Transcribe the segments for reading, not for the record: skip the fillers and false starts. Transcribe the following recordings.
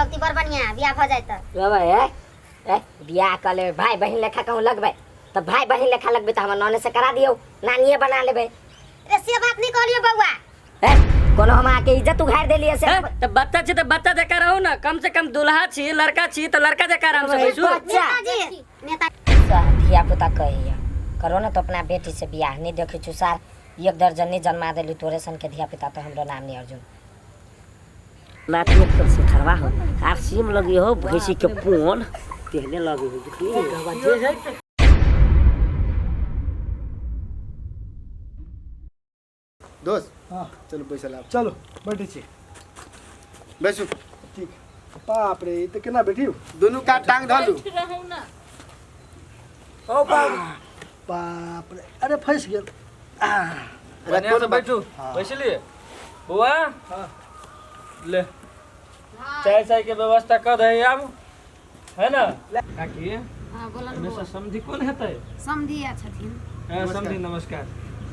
लगती बड़ बढ़िया बियाह भ जाय त। बाबा ए ए बियाह कर लेबै, भाई बहिन लेखा कहूँ लगबै त भाई बहिन लेखा लगबै त हमर नने से करा दियौ, नानिए बना लेबै। रे से बात नहीं कहलियो बौआ। ए कोनो हम आके इज्जत उघार देलियै से? त बच्चा छी त बच्चा जकाँ रहू ना, कम से कम दूल्हा छी लड़का छी त लड़का जकाँ आराम से बैसू। बच्चा नेताजी नेता धिया पुता कहैया करो ना तो अपना बेटी से बियाह, नहीं देखै छु सार एक दर्जन नहीं जन्मा देली तोरे सन के धिया पुता तो हमरो नाम नहीं अर्जुन। नातिया के सुथरवा हो आर सीम लगी हो भैंसी के पोन तेहने लगी हो जे है। दोस्त हाँ चलो पैसा लाओ। चलो बैठे छी। बैसू। ठीक। बाप रे तो केना बैठी? दोनों का टांग धलू। ओ बाप बाप रे, अरे फंस गेल। बढ़िया से बैठू। बैसलिए बुआ? हाँ। ले चाय चाय के व्यवस्था कर दे आब, है ना काकी? हां बोला एमे से समधी कोन हेतै? समधी आ छथिन। हां समधी नमस्कार।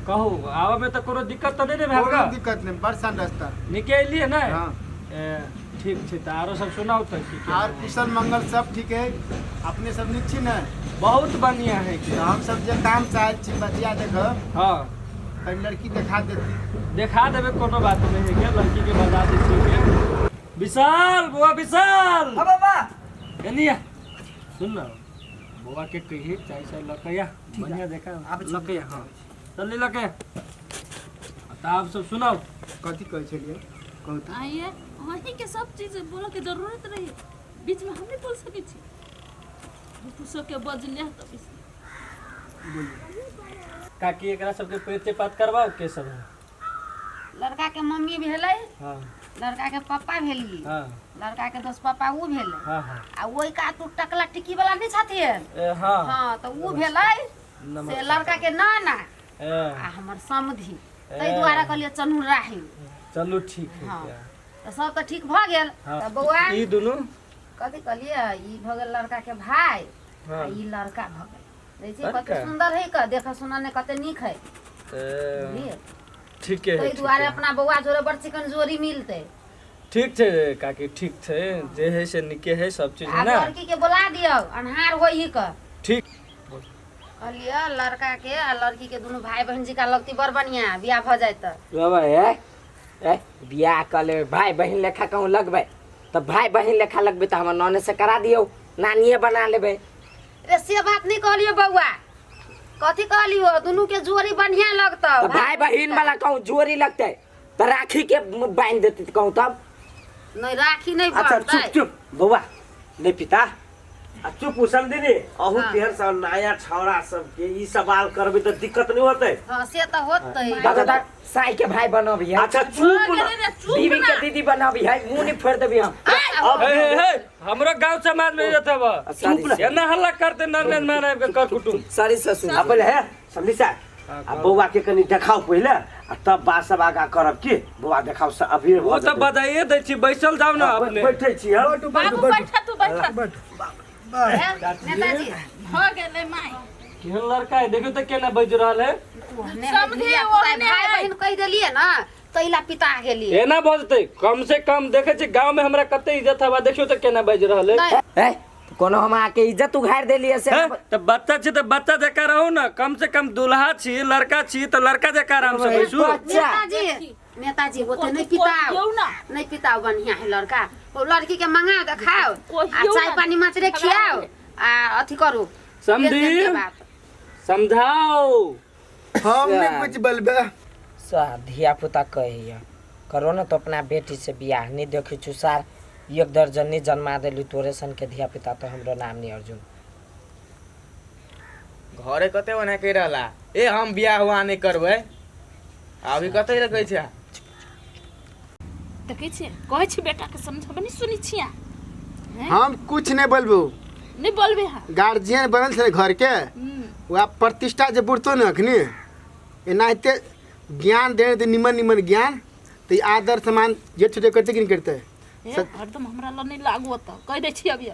कहू आवे में त कोनो दिक्कत त नहीं ने भेल? कोनो दिक्कत नहीं, बड़ सान रास्ता। निके अइलिए ने? हां। ठीक छै त आरो सब सुनाउ त की की? और कुशल मंगल सब ठीक है, अपने सब नीक छी ने? बहुत बढ़िया है कि हम सब जे काम से आयल छी बतिया देख। हां कहीं लड़की देखा देती। देखा देबे कोनो बात नहीं है के लड़की के बता दै छी के। विशाल बुआ विशाल। हां बाबा एनिया सुन ना बुआ के कहिए चाय चाय लकया बढ़िया देखा लकया। हां चल लके त आप सब सुनाओ कथि कहै छलियै? कहू त। आइए अहीं के सब चीज बोले के जरूरत रही, बीच में हम नहीं बोल सके छी। पूछो के बजलिया त काकी एकरा सबके परिचय पात करवाओ के सब है? लड़का के मम्मी भेलै। हां। लड़का के पापा भेली। हां। लड़का के दोस्त पापा उ भेलै। हां हां। आ ओइ का तू टकला टिकी वाला नहीं छथिन? हां हां त उ भेलै से लड़का के नाना आ हमर समधी, तै दुआरे कहलियै चनू राही। चलू ठीक है। हां त सब त ठीक भ गेल। त बौआ ई दुनू कथि कहलियै? ई भ गेल लड़का के भाई आ ई लड़का भ गेल। देखै कते सुंदर है का, देखा सुना ने कते नीक है। ठीक है। तै दुआरे अपना बौआ जोरे बड़ चिकन जोरी मिलते। ठीक छै काकी, ठीक छै, जे है से निके है सब चीज है ना। लड़की के बोला दियौ, अन्हार होई का। ठीक कहलियै लड़का के आ लड़की के दुनू भाई बहन जी का लगती बड़ बढ़िया बियाह भ जाय त। बाबा ए ए बियाह कर लेबै, भाई बहिन लेखा कहूँ लगबै त भाई बहिन लेखा लगबै त हमर नने से करा दियौ, नानिए बना लेबै। रे से बात नहीं कहलियो बौआ, कथि कहलियो? दुनू के जोड़ी बढ़िया लगतौ। त भाई बहिन वाला कहूँ जोड़ी लगतै त राखी के बांध देती कहूँ तब? नहीं राखी नहीं अच्छा बांधतै। चुप चुप बौआ नहीं पिता आ चुप समझी अहू तेहन सब नया छौड़ा सबके ई सवाल करबै त दिक्कत नहीं होतै? हां से त होतै। दादा साई के भाई बनबी है। अच्छा चुप ना, बीवी के दीदी बनबी है, मुंह नहीं फोड़ देबी हम। हे हे हे हमरो गांव समाज में जत हब चुप ना, एना हल्ला करते नन्द मारे के कर कुटुम सारी ससुर। आ पहिले हे समझी सा आ बौआ के कनी देखाउ पहिले आ तब बात सब आगा करब की बौआ देखाउ से अभी ओ त बधाइए दै छी, बैसल जाउ ना अपने बैठै छी हम। बाबू बैठा तू बैठा। नेताजी भ गेलै माई। केहन लड़का है देखियो त केना बाजि रहल है। समझी ओहने भाई बहिन कहि देलियै ना तैला पिता गेलियै। एना बजतै कम से कम देखै छी गांव में हमरा कते इज्जत हवा, देखियो त केना बाजि रहल है। ए कोनो हम आके इज्जत उघार देलियै से? त बच्चा छी त बच्चा जकाँ रहू ना, कम से कम दूल्हा छी लड़का छी त लड़का जकाँ आराम से बैसू। नेताजी नेताजी ओते नहीं पिताओ, नहीं पिताओ, बढ़िया है लड़का। ओ लड़की के मंगा देखाओ आ चाय पानी मात्रे खियाओ आ अथी करू। समझी समझाओ हम नहीं कुछ बोलबे। सा धिया पुता कहैया करो ना तो अपना बेटी से बियाह, नहीं देखै छु सार एक दर्जन नहीं जन्मा देली तोरे सन के धिया पुता तो हमरो नाम नहीं अर्जुन। घरे कते ओना कहि रहला ए हम बियाह हुआ नहीं करबै, अभी कते रखै छै? देखै छियै कहै छी बेटा के समझब नहीं सुनै छियै। हम कुछ नहीं बोलबो। नहीं बोलबे। हां गार्जियन बनल छै घर के, वह प्रतिष्ठा जे बुढ़तो ने अखनी एनाहिते ज्ञान दे दे निमन निमन ज्ञान त आदर सम्मान जे छोटे करते कि नहीं करते? हरदम हमरा ल नहीं लागू त कहि दै छी अभी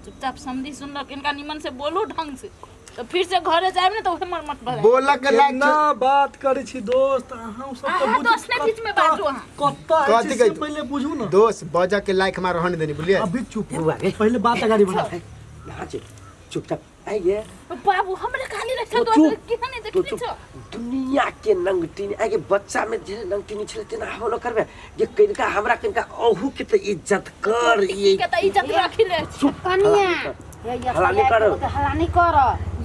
चुपचाप समझी सुनलक इनका निमन से बोलू ढंग से। तो फिर से घरे जाएब ने तो उहे मरमत भरे बोला के लायक केना बात करै छी दोस्त अहाँ सब तऽ अहाँ दोस्त ने बीच में बाजू अहाँ। कत्ता कथी छै से कहै पहिले बुझू ना। दोस्त बजा के लायक हमारा रहने देनी बुझलिए। अभी चुप हो, पहिले बात अगाडि बढ़ा। चुपचाप आइए बाबू हमरे खाली रखा तो दो चुप, केना नहीं तो देखनी चुप। छो दुनिया के नंगटीनी आगे बच्चा में जे नंगटीनी छले तेना हम करबे जे कनिका हमरा कनिका अहू के त इज्जत कर ये के त इज्जत राखी ले चुप कनिया हल्ला नहीं करो। हल्ला नहीं कर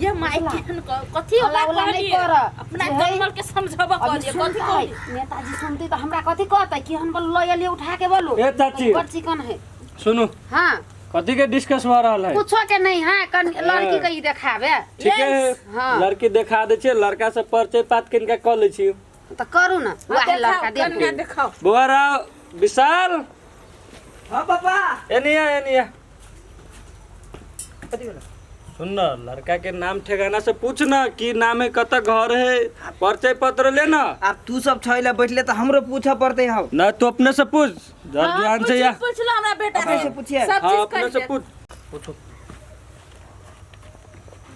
ये माई केहन कथी हल्ला होला उल्ला नहीं कहलिए कर। अपना जे है- जन्मल के समझब अभी कहलिए कथी सुनते कहलिए नेताजी सुनते तो हमरा कथी कहते कि हम बोल लय लिए उठा के बोलू ए चाची। बड़ चिकन है। सुनू हाँ कथी के डिस्कस भऽ रहल है? कुछो के नहीं है लड़की के ई देखाबे। ठीक है हाँ। लड़की देखा दै छियै लड़का से परिचय पात कनिका कऽ लै छी तो करू ना वह लड़का कन्या देखू देखाओ। बौआ राव विशाल। हाँ पापा एनिया एनिया सुन न लड़का के नाम ठिकाना से पूछ ना की नाम है कत घर है परिचय पत्र ले ना। अब तू सब छैला बैठले त हमरो पूछऽ पड़तै हौ। ना तू अपने से पूछ जर ध्यान से या पूछ लो हमरा बेटा अपने से पूछिए। सब हाँ चीज अपने से कह पूछ पूछो।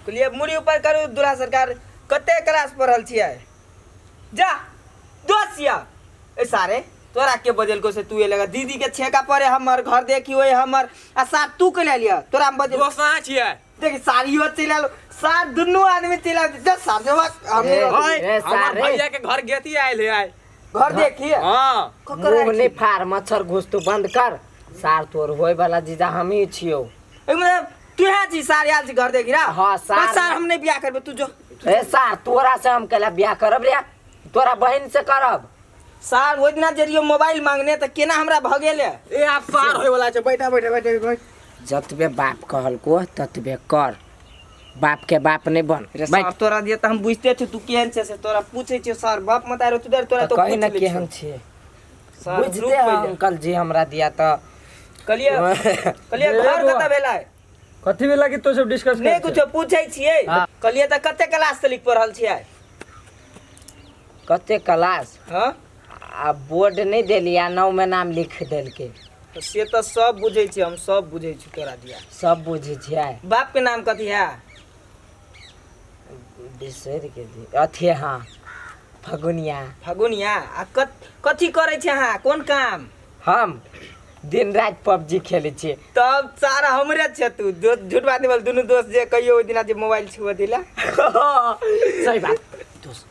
कहलिए मुड़ी ऊपर करू दूल्हा सरकार कते क्लास पढ़ल छियै? जा दोस्त या ए सारे तोरा के बजल को से तू ये लगा दीदी के छेका पड़े हमर घर देखी ओए हमर आ सार तू के ले लिया तोरा हम बजल दोस्त कहाँ छियै? देख सारियो चला लो सार दुनू आदमी चला जा सार जवा हमने ए, हमर सारे। भैया के घर गेती आयल है आइ घर देखिए। हां मुँह नहीं फाड़ मच्छर घुस तू बंद कर सार तोर होय वाला जीजा हम ही छियो। एक मतलब तू है जी सार आयल छी घर देखी रा। हाँ, सार। बस सार हम नहीं बियाह करबे तू जो। ए सार तोरा से हम केला बियाह करब रे तोरा बहन से करब। सार ओइ दिना जे रहियो मोबाइल मांगने त केना हमरा भगेले। ए आप सार होय वाला छै बैठा बैठा बैठा बैठ। जतबे बाप कहलको ततबे कर बाप के बाप नहीं बन। रे सार तोरा दिया त हम बुझते छी तू केहन छै से तोरा पूछै छियो सार बाप मत आरो तू दर तोरा तो कहीं पूछ ना लै केहन छियो। छियै सार बुझते रुक हैं पहिले। अंकल जी हमरा दिया त कहलिए कहलिए घर कतऽ भेलै? कथी भेला कि तो सब डिस्कस नहीं कुछो पूछै छियै। कहलिए त कते क्लास तलिक पढ़ल छियै? कते क्लास? हां आ बोर्ड नहीं देली आ 9 में नाम लिख देलके। से त सब बुझै छी हम सब बुझै छी तोरा दिया सब बुझै छियै। बाप के नाम कथी है? बिसरि गेली अथी। हाँ फगुनिया। फगुनिया आ कथी करै छी अहाँ कोन काम? हम दिन राति पबजी खेलै छियै। तब सारा हमरे छै तू झूठ बात नहीं बोल दुनू दोस्त जे कहियो ओइ दिना जे मोबाइल छुअ दिला। सही बात दोस्त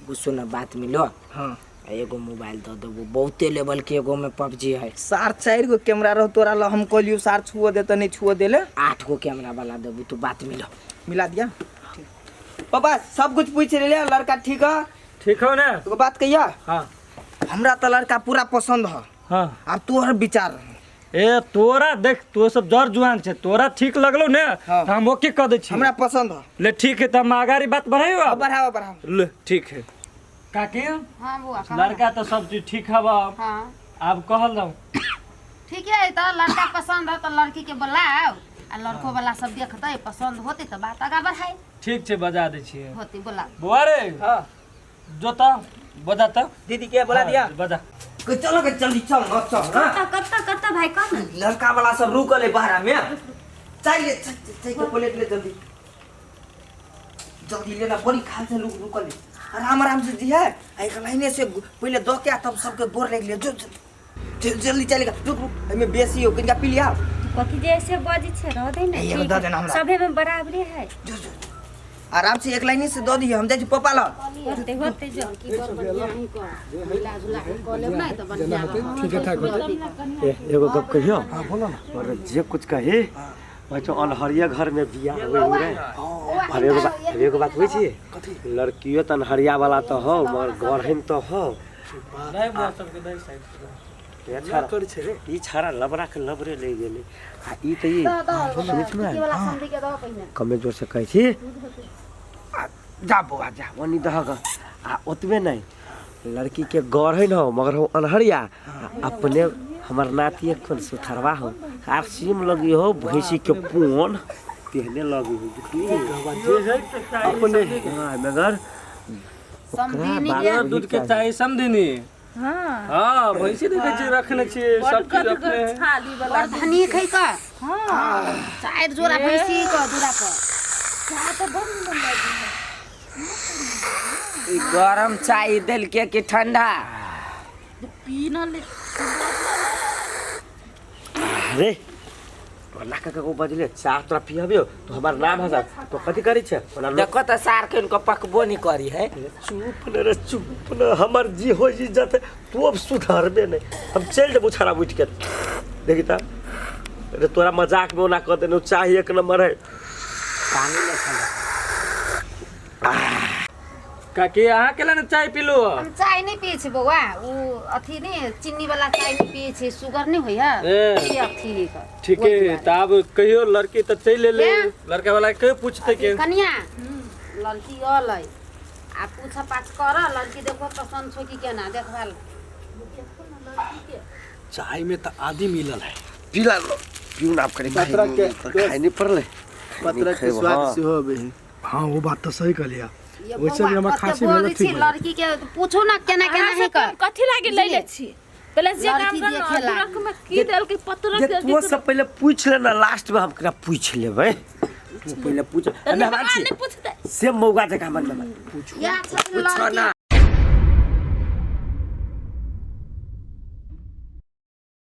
गुस्सो न बात मिलो। हाँ एगो मोबाइल दऽ देबो बहुते लेवल के एगो में पबजी है। सार 4 गो कैमरा रहो तोरा ल हम कहलियो सार छुअ दे त नहीं छुअ देले। 8 गो कैमरा वाला देबो तू बात मिलो। मिला दिया पापा सब कुछ पूछ ले लड़का ठीक है? ठीक हो ना एगो बात कहिया। हाँ हमरा त लड़का पूरा पसंद है। हाँ अब तोहर विचार। ए तोरा देख तो सब जर जुआन छै तोरा ठीक लगलो ने हाँ। त हम ओके क दै छी हमरा पसंद है। ले ठीक है त हम आगारी बात बढ़ाइयो अब बढ़ाओ बढ़ाओ। ले ठीक है काकी। हाँ बुआ लड़का तो सब चीज ठीक हवा। हाँ अब कहल जाओ ठीक है त लड़का पसंद है त लड़की के बोलाओ आ लड़को वाला सब देखतै पसंद होते त बात आगा बढ़ाई। ठीक छै बजा दै छियै होते बोला बुआ रे। हां जोता बजा त दीदी के बोला दिया बजा। के चलो के जल्दी चल न चल हां कत्ता कत्ता कत्ता भाई कम लड़का वाला सब रुकल है बाहर में चाय ले चाय के प्लेट ले जल्दी जल्दी लेना बड़ी खाल से रुकल है आराम आराम से जी है एक लाइने से पहले दो के तब सबके गोर लग ले जो जल्दी चलेगा रुक रुक एमे बेसी हो किनका पी लिया। कथी जैसे बजे छै रह दे ने एगो दऽ देना हमरा। सभे में बराबरी है। जो जो आराम से एक लाइन से दऽ दिए हम जाइ छी पप्पा लग। होते होते जो की बर बढ़िया ही कर मिला जुला के कऽ लेब नै त बढ़िया होतै ठीके ठाक होतै। एगो गप कहियो। हां बोलो ना। और जे कुछ कहे बच्चो अनहरिया घर में बियाह होई रे। और एगो बात होइ छी लड़कियो त अनहरिया वाला त हो मगर गढ़न त हो नहीं बुआ सबके दही साइड छाड़ा छै रे ई छाड़ा लबरा के लबरे ले गेलै आ ई त ई वाला समझी के दऽ पहिने कमे जोर से कहै छी जा बौआ जा ओनी दहक आ ओतबे नहीं लड़की के गढ़न हो मगर हो अनहरिया अपने हमर नाती कोन सुथरवा हो आर सीम लगी हो भैंसी के पोन तेहने लगी हो जे है अपने। हां मगर समधिनी के दूध के चाही समधिनी। हां हां भैंसी देखै छी रखने छी सब चीज अपने छाली वाला बड़ धनी खै का। हां 4 जोड़ा भैंसी क दूरा पर। चाय तऽ बड़ निमन लागै है। ई गरम चाय देलकै कि ठंडा? पी न ले। अरे तोरा नाक के बजले चाह तोरा पियाबियो तो हमार नाम हसा तो कथी करै छै ओना लोक देखो तऽ सार के उनको पकबो नहीं करी है। चुप न रे, चुप न, हमर जी हो जी जाते तू अब सुधरबे नहीं, हम चल जेबो छाड़ा उठ के। देखी त अरे तोरा मजाक में ओना कह देने चाय एक नंबर है। पानी ले ठंडा। काकी अहाँ के ने चाय पीलू? हम चाय नहीं पिए छी बौआ, उ अथी नहीं चीनी वाला चाय नहीं पिए छी, शुगर नहीं होई है। ए। ई अथी है कर। ठीक है, त आब कहियो लड़की त चलि एलै, ए। लड़का वाला के पूछते के कनिया लड़की अलै आ पूछ पाछ कर, लड़की देखो पसंद छो कि केना देखभाल। चाय में तो आदि मिलल है। पीला लो पीऊ ना करे पतरा के खाइ नहीं पड़ले पतरा के स्वाद सेहो अबै है। हाँ वो बात तो सही कहलिया। ये वैसे भी बौआ, हमरा कते खांसी भेल बजै ठीक छी, भेल। लड़की के पूछू ना केना केना अहाँ है सब कर। कथी लागी लैले छी? पहिले जे काम लड़की कर देखे लागी। अदरक में की देलकै पत्रक जे देलकै तू सब पहिले पूछ ले ना, लास्ट में हम करा पूछ लेबै। तू पहिले पूछ तऽ मेहमान छी नहि पूछतै से मौगा जकाँ मन मेहमान पूछ या छथिन पूछ लड़की ना।